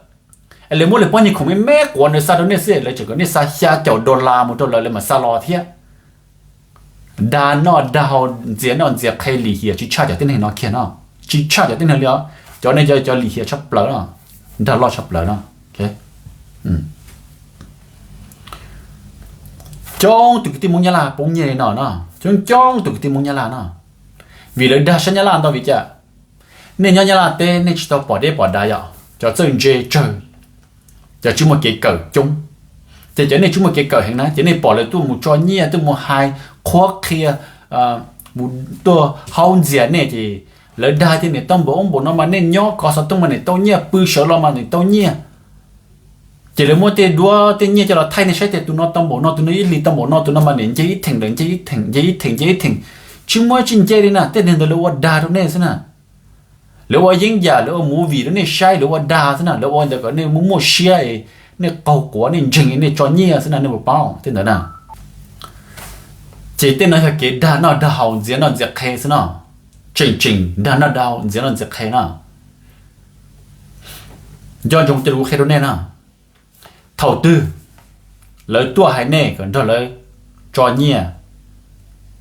es lawv muab lawv pob nyuag khoom me me quav ntawd xa rau nej xwb, lawv tseem kom nej xa xya caum dollar mus rau lawv, lawv mam xa los thiab. Dag noj dag haus, ntxias noj ntxias qhe, lim hiam tsis tshaj cov tib neeg no kiag no, tsis tshaj cov tib neeg li os. Cov nej cov lim hiam tshaj plaws no, dag loj tshaj plaws no. Coob tus kwv tij Hmoob Nyab Laj poob nyiaj li no no, coob coob tus kwv tij Hmoob Nyab Laj no, vim lawv dag sab Nyab Laj ntau. Vim cas? Nej nyob Nyab Laj teb nej tsis tau pom deb pom dav yom, cov txawj ntse tsawg, cov tsis muaj kev kawm coob. Ces cov nej tsis muaj kev kawm heev na, ces nej pom lawv tuaj mus tso nyiaj, tuaj mus hais qhuab qhia, mus tuaj haub ntxias nej, ces lawv dag tias niam tau npaum ub npaum no mas nej nyob kov xov tooj mas niam tau nyiaj, pw sawv los mas niam tau nyiaj. Ces lawv muab tej duab tej nyiaj coj los thaij nej saib tias tus no tau npaum no, tus no ib hlis tau npaum no, tus no mas niam nce ib theem lawm, nce ib theem, nce ib theem, nce ib theem. Tsis muaj tsis nce li na, tej neeg ntawd lawv ua dag rau nej xwb na. Lawv ua yeeb yam, lawv ua movie rau nej saib, lawv ua dag xwb na, lawv ua ntawd kom nej muaj muaj siab, nej qaug quav, nej ntseeg, nej tso nyiaj xwb na, nej puas paub tej ntawd na? Ces tej no yog kev dag noj dag haus ntxias noj ntxias qhe xwb no. Tseem tseem dag noj dag haus ntxias noj ntxias qhe no. Nco ntsoov cov lus qhia rau nej na. Thaum twg lawv tuaj hais nej kom nrog lawv tso nyiaj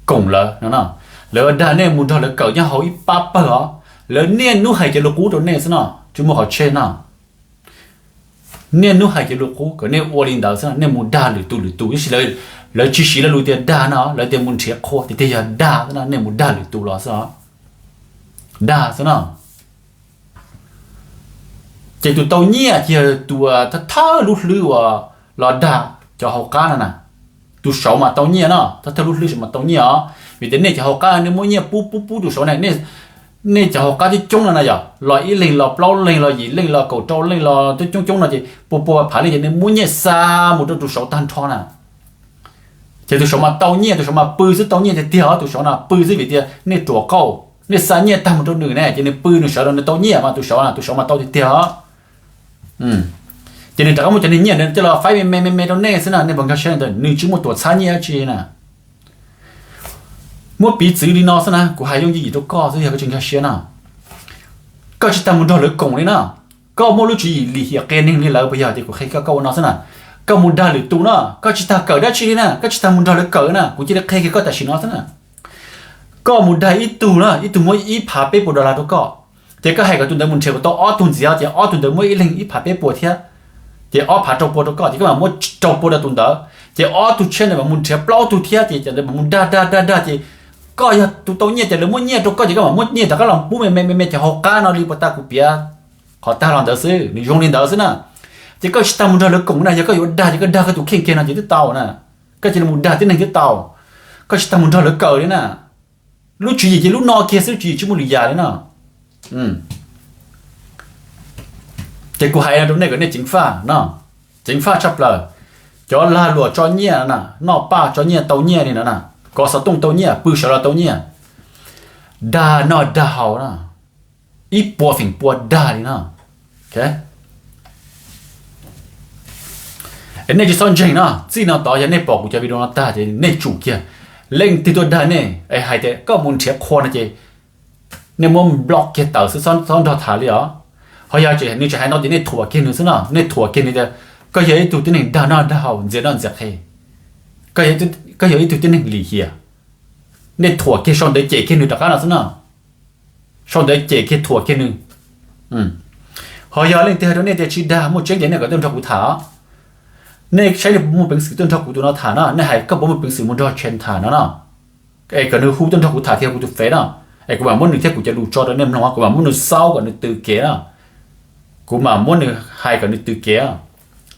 koom lawv no, lawv dag nej mus nrog lawv kawm nyob hauv ib pab pawg os, lawv niaj hnub hais cov lus qub rau nej xwb no, tsis muaj qhov tsheb no. Niaj hnub hais cov lus qub kom nej ua li ntawd xwb no, nej mus dag lwm tus lwm tus, tab sis lawv tsis siv lawv lus tias dag no, lawv tias mus nrhiav qhua, tiag tiag yog dag xwb no, nej mus dag lwm tus los xwb os. Dag xwb no. Ces tus tau nyiaj ces yog tus thawj thawj lub hlwb uas los dag cov hauv qab no na. Tus saud mas tau nyiaj no, thawj thawj lub hlwb saud mas tau nyiaj os, vim tias nej cov hauv qab nej muab nyiaj pub pub pub tus saud na. Nej cov hauv qab coob coob no na yog los ib leeg los plaub leeg los yim leej los kaum rau leej los coob coob coob no ces pua pua phav leej ces nej muab nyiaj xa mus rau tus saud tag nrho na. Ces tus saud mas tau nyiaj, tus saud mas pw xwb, tau nyiaj tiag tiag os, tus saud na pw xwb vim tias nej ruam qauj, nej xa nyiaj tag mus rau nws ne ces nws pw nws sawv los nws tau nyiaj mas tus saud na, tus saud mas tau tiag tiag os. Ces nws rov qab muab cov niag nyiaj ntawd coj los faib me me me me rau nej xwb na, nej puas nkag siab li ntawd? Nws tsis muaj tuam txhab nyiaj dab tsi na. Muab piv txwv li no xwb na, kuv hais yooj yim rau koj xwb, yog koj tsis nkag siab na, koj tsis tas mus nrog lawv koom li na. Koj muaj lub tswv yim lim hiam qias neeg li lawv puas yog? Ces kuv qhia koj, koj ua no xwb na, koj mus dag lwm tus na, koj tsis tas kawm dab tsi li na, koj tsis tas mus nrog lawv kawm na, kuv cia li qhia kiag koj tam sim no xwb na. Koj mus dag ib tug na, ib tug muab ib phav peb puas dollar rau koj, ces koj hais kom tus ntawd mus nrhiav kom tau ob tug ntxiv, ces ob tug ntawd muab ib leeg ib phav peb puas thiab, ces ob phav rau pua rau koj, ces koj mam muab rau pua rau tus ntawd, ces ob tug tshiab ntawd mam mus nrhiav plaub tug thiab, ces cov ntawd mam mus dag dag dag dag, ces koj yog tus tau nyiaj, ces lawv muab nyiaj rau koj, ces koj mam muab nyiaj rov qab los pub me me me me cov hauv qab no li puas tau? Kuv piav qhov tag los ntawd xwb, nws zoo li ntawd xwb na. Ces koj tsis tas mus nrog lawv koom na, yog koj yuav dag ces koj dag koj tus kheej kiag no ces twb tau na. Koj cia li mus dag tib neeg twb tau, koj tsis tas mus nrog lawv kawm li na. Lub tswv yim ces lub no kiag xwb, tswv yim tsis muaj lwm yam li no. Ces kuv hais rau nej kom nej ceev faj no, ceev faj tshaj plaws. Cov lag luam tso nyiaj na, noj paj tso nyiaj tau nyiaj li no na, kov xov tooj tau nyiaj, pw sawv los tau nyiaj, dag noj dag haus na, ib puas feem pua dag li no. Es nej tsis txhob ntseeg no, txij no tod yog nej pom kuv cov video no tag ces nej tsum kiag. Leej twg tuaj dag nej es hais tias koj mus nrhiav qhua no ces nej muab block kiag tawm xwb, txhob nrog tham li os. Ho yog nws tseem hais no ces nej thuam kiag nws xwb no, nej thuam kiag nws tias koj yog ib tug tib neeg dag noj dag haus ntxias noj ntxias qhe, koj yog ib tug tib neeg lim hiam. Nej thuam kiag, sau ntawv cem kiag nws rov qab no xwb no. Sau ntawv cem kiag, thuam kiag nws. Ho yog leej twg hais rau nej tias tsis dag, muaj tseeb ces nej kom tuaj nrog kuv tham. Nej saib nej puas muaj peev xwm tuaj nrog kuv tus no tham no, nej hais koj puas muaj peev xwm mus nrog Chen tham no no. Es kom nws hu tuaj nrog kuv tham kiag kuv tus fev no, es kuv mam muab nws thiab kuv cov lus tso rau nej mloog, kuv mam muab nws xaub kom nws tw kev no. Kuv mam muab nws hais kom nws tw kev.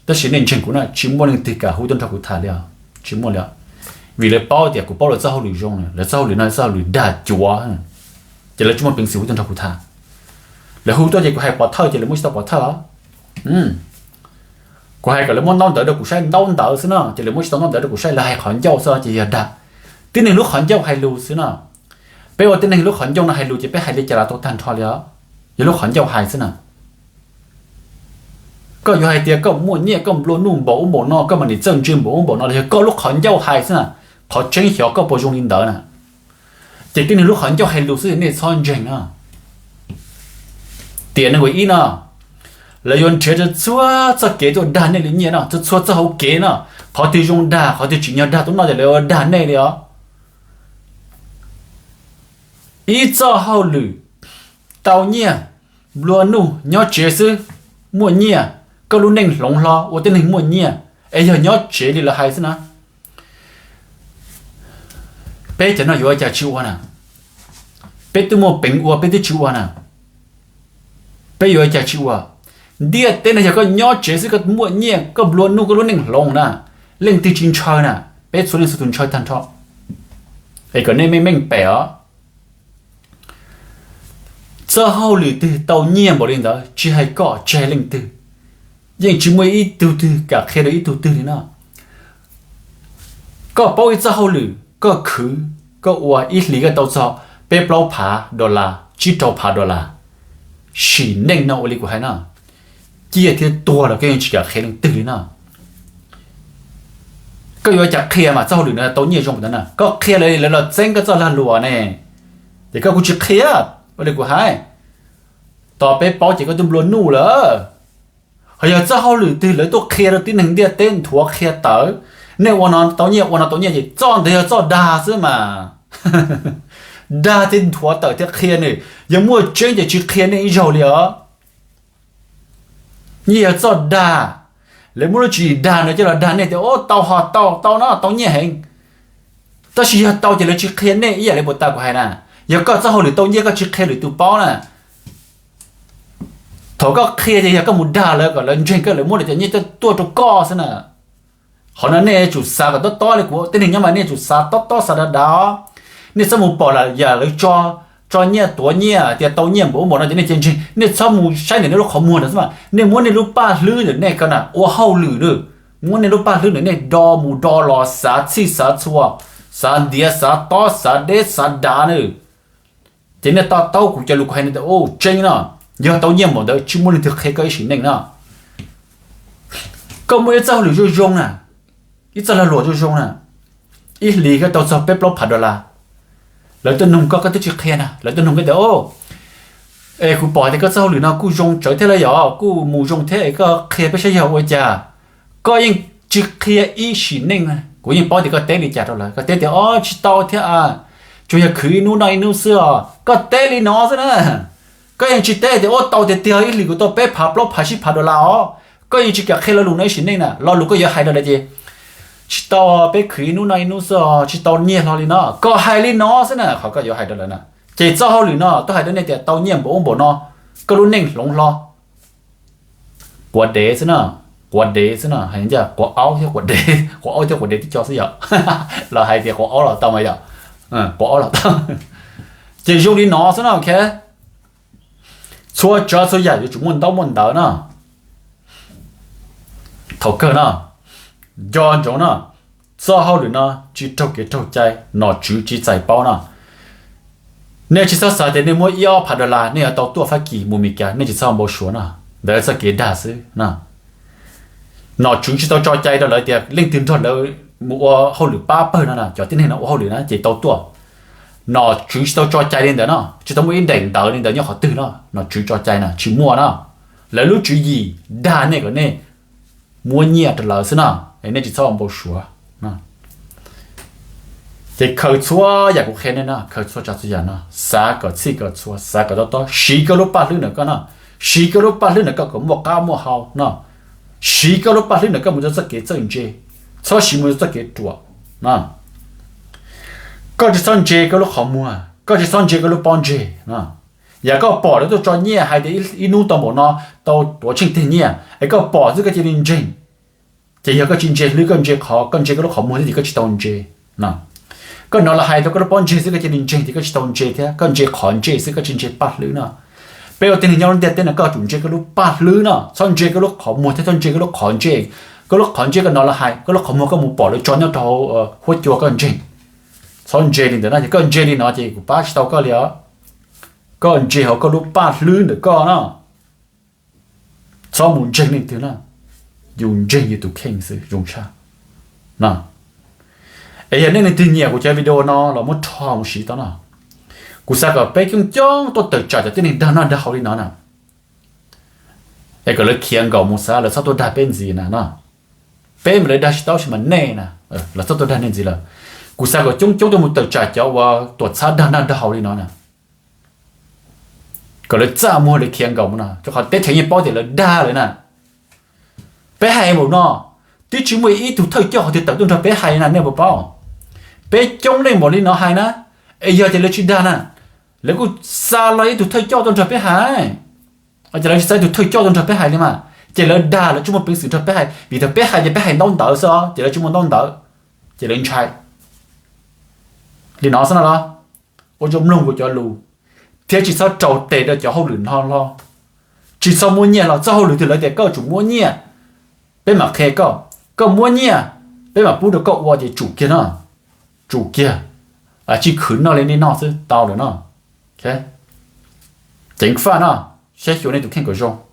Tab sis nej ntseeg kuv na, tsis muaj leej twg kam hu tuaj nrog kuv tham li os, tsis muaj li os. Vim lawv paub tias kuv paub lawv txoj hauj lwm zoo, lawv txoj hauj lwm no txoj hauj lwm dag cuav, ces lawv tsis muaj peev xwm hu tuaj nrog kuv tham. Lawv hu tuaj ces kuv hais pov thawj ces lawv muab tsis tau pov thawj os. Kuv hais kom lawv muab ntaub ntawv rau kuv saib ntaub ntawv xwb no ces lawv muab tsis tau ntaub ntawv rau kuv saib, lawv hais qhov ncauj xwb ces yog dag. Tib neeg lub qhov ncauj hais lus xwb no. Peb ua tib neeg lub qhov ncauj no hais lus ces peb hais li cas los tau tag nrho li os. Yog lub qhov ncauj hais xwb na. Koj yuav hais tias koj muaj nyiaj, koj nplua nuj npaum ub npaum no, koj mam nim txawj ntse npaum ub npaum no los yog koj lub qhov ncauj hais xwb na. Qhov tseeb xyov koj puas zoo li ntawd na. Ces tib neeg lub qhov ncauj hais lus xwb, nej txhob ntseeg na. Tiam nees nkaum ib no, lawv yuav nrhiav txhua txoj kev tuaj dag nej li nyiaj no, txhua txhua txoj hauv kev no, qhov twg zoo dag, qhov twg tsim nyog dag tuaj noj ces lawv yuav dag nej li os. Ib txoj hauj lwm tau nyiaj, nplua nuj nyob tsev xwb, muaj nyiaj, koj lub neej hloov hlo ua tib neeg muaj nyiaj, es yog nyob tsev li lawv hais xwb na. Peb cov no yuav ua cas tsis ua na? Peb twb muaj peev ua peb twb tsis ua na. Peb yuav ua cas tsis ua? Ntiaj teb no yog koj nyob tsev xwb koj muaj nyiaj koj nplua nuj koj lub neej hloov na, leej twg tsis ntshaw na? Peb txhua leej txhua tus ntshaw tag nrho. Es kom nej meej meej pem os. Txoj hauj lwm twg tau nyiaj npaum li ntawd tsis hais koj tsis hais leej twg, yeej tsis muaj ib tug twg kam qhia rau ib tug twg li no. Koj paub ib txoj hauj lwm koj khwv, koj ua ib hlis koj tau txog peb plaub phav dollar, tsib rau phav dollar, sim neej no ua li kuv hais no, ciaj thiab tuag los koj yeej tsis kam qhia leej twg li no. Koj yuav cas qhia mas txoj hauj lwm no tau nyiaj zoo ntawd na, koj qhia lawv, lawv los txeeb koj txoj lag luam ne, ces koj kuj tsis qhia. Ua li kuv hais, tos peb paub ces koj twb nplua nuj lawm. Ho yog txoj hauj lwm twg lawv tuaj qhia rau tib neeg ntiaj teb nthuav qhia tawm, nej ua no tau nyiaj ua no tau nyiaj ces txoj ntawd yog txoj dag xwb mas. Dag thiab nthuav tawm thiab qhia nws, yog muaj tseeb ces tsis qhia nej ib zaug li os. Nyiaj yog txoj dag, lawv muab lub tswv yim dag no coj los dag nej tias ua tau ho tau, tau no tau nyiaj heev. Tab sis yog tau ces lawv tsis qhia nej ib yam li puas tas kuv hais na. Yog koj txoj hauj lwm tau nyiaj koj tsis qhia lwm tus paub na, thaum koj qhia ces yog koj mus dag lawv kom lawv ntseeg koj, lawv muab lawv cov nyiaj tuaj rau koj xwb na. Qhov no nej yuav tsum xav kom tob tob li kuv tib neeg nyob mas nej yuav tsum xav tob tob xav dav dav. Nej txhob mus pom yam lawv tso nyiaj tuav nyiaj tias tau nyiaj npaum ub npaum no ces nej cia ntseeg. Nej txhob mus saib ntawm nej lub qhov muag ntawd xwb mas, nej muab nej lub paj hlwb ntawm nej ko na ua hauj lwm na. Muab nej lub paj hlwb ntawm nej do mus do los xav txhij xav txhua, xav ntiav xav tob xav deb xav dav na. Ces nej to taub kuv cov lus kuv hais no tias ua tseeb no, yog tau nyiaj npaum ntawd tsis muaj leej twg qhia koj ib sim neej no. Koj muaj ib txoj hauj lwm zoo zoo na, ib txoj lag luam zoo zoo na, ib hlis koj tau txog peb plaub phav dollar, lawv tuaj nug koj koj twb tsis qhia na, lawv tuaj nug koj tias, es kuv pom tias koj txoj hauj lwm no kuj zoo tsawv thiab lawm yom, kuj mus zoo thiab es koj qhia peb saib yog ua cas. Koj yeej tsis qhia ib sim neej, kuv yeej paub tias koj teb li cas rau lawv, koj teb tias o tsis tau thiab, tsuas yog khwv ib hnub noj ib hnub xwb os, koj teb li no xwb na. Koj yeej tsis teb tias ua tau tiag tiag ib hlis kuv tau peb phav plaub phav tsib phav dollar os. Koj yeej tsis kam qhia lo lus no ib sim neej na, lo lus koj yuav hais rau lawv ces tsis tau, peb khwv ib hnub noj ib hnub xwb os, tsis tau nyiaj hlo li no, koj hais li no xwb na, qhov koj yuav hais rau lawv na. Ces txoj hauj lwm no tuaj hais rau nej tias tau nyiaj npaum ub npaum no, koj lub neej hloov hlo. Quav dev xwb na, quav dev xwb na, hais ncaj quav aub thiab quav dev, quav aub thiab quav dev tib co xwb yom. Los hais tias quav aub los tau mas yom, quav aub los tau. Ces zoo li no xwb na, ok. Txhua tsav txhua yam yuav tsum muaj ntaub muaj ntawv na. Thaum kawg no, nco ntsoov no, txoj hauj lwm no tsis raug kev raug cai, nom tswv tsis txais paub no. Nej tsis txhob xav tias nej muab ib ob phav dollar nej yuav tau tuaj Fab Kis mus Mes Kas, nej tsis txhob npau suav no, ntawd txoj kev dag xwb no. Nom tswv tsis tau tso cai rau lawv tias leej twg nrog lawv mus ua hauj lwm pab pawg no na, cov tib neeg no ua hauj lwm na ces tau tuaj. Nom tswv tsis tau tso cai li ntawd no, tsis tau muaj ib daim ntawv li ntawd nyob qhov twg no, nom tswv tso cai na tsis muaj no. Lawv lub tswv yim dag nej kom nej muab nyiaj rau lawv xwb no, es nej tsis txhob npau suav. Ces khaws txhua yam kuv qhia nej no, khaws txhua tsav txhua yam no, xav kom txhij kom txhua, xav kom tob tob, siv koj lub paj hlwb ntawm koj no, siv koj lub paj hlwb ntawm koj kom muaj qab muaj hau no, siv koj lub paj hlwb ntawm koj mus rau txoj kev txawj ntse, txhob siv mus rau txoj kev ruam no. Koj tsis txhob ntse koj lub qhov muag, koj tsis txhob ntse koj lub pob ntseg no. Yam koj pom lawv tuaj tso nyiaj hais tias ib hnub tau npaum no, tau tuav tsheej tiag nyiaj, es koj pom xwb koj cia li ntseeg, ces yog koj tsis ntse hlwb, koj ntse qhov, koj ntse koj lub qhov muag thiab ces koj tsis tau ntse no. Koj hnov lawv hais rau koj lub pob ntseg xwb koj cia li ntseeg ces koj tsis tau ntse thiab, koj ntse qhov ntse xwb koj tsis ntse paj hlwb no. Peb ua tib neeg nyob lub ntiaj teb no koj tsum ntse koj lub paj hlwb no, txhob ntse koj lub qhov muag thiab txhob ntse koj lub qhov ntsej. Koj lub qhov ntsej koj hnov lawv hais, koj lub qhov muag koj mus pom lawv tso nyob rau hauv huab cua koj ntseeg, txhob ntse li ntawd no, ces koj ntse li no ces kuv pab tsis tau koj li os. Koj ntse hauv koj lub paj hlwb ntawm koj no, txhob mus ntseeg leej twg na, yus ntseeg yus tus kheej xwb zoo tshaj. Es yog nej leej twg nyiam kuv cov video no los muab rho mus siv tau no. Kuv xav kom peb coob coob tuaj tawm tsam cov tib neeg dag noj dag haus li no na, es kom lawv khiav nkaus mus xav lawv txhob tuaj dag peb ntxiv na no. Peb mas lawv dag tsis tau sis mas nej na, lawv txhob tuaj dag nej ntxiv lawm. Kuv xav kom coob coob tuaj mus tawm tsam cov uas tuam txhab dag noj dag haus li no na, kom lawv txaj muag lawv khiav nkaus mus no, rau qhov teb chaws yeej paub tias lawv dag lawm na. Peb hais npaum no, twb tsis muaj ib tug thawj coj qhov twg tawm tuaj nrog peb hais na, nej puas paub? Peb coob leej npaum li no hais na, es yog tias lawv tsis dag na, lawv kuj xa los ib tug thawj coj tuaj nrog peb hais. Ces lawv tsis xa ib tug thawj coj tuaj nrog peb hais li mas, ces lawv dag lawv tsis muaj peev xwm nrog peb hais, vim tias peb hais ces peb hais ntaub ntawv xwb os, ces lawv tsis muaj ntaub ntawv, ces lawv ntshai li no xwb no los. Ua zoo mloog kuv cov lus, thiab tsis txhob rau tes rau cov hauj lwm no hlo. Tsis txhob muab nyiaj hlo, txoj hauj lwm twg lawv tias koj tsum muab nyiaj, peb mam qhia koj, koj muab nyiaj, peb mam pub rau koj ua ces tsum kiag no, tsum kiag, tsis khwv noj li nej noj xwb tau lawm no. Ceev faj no, saib xyuas nej tus kheej kom zoo.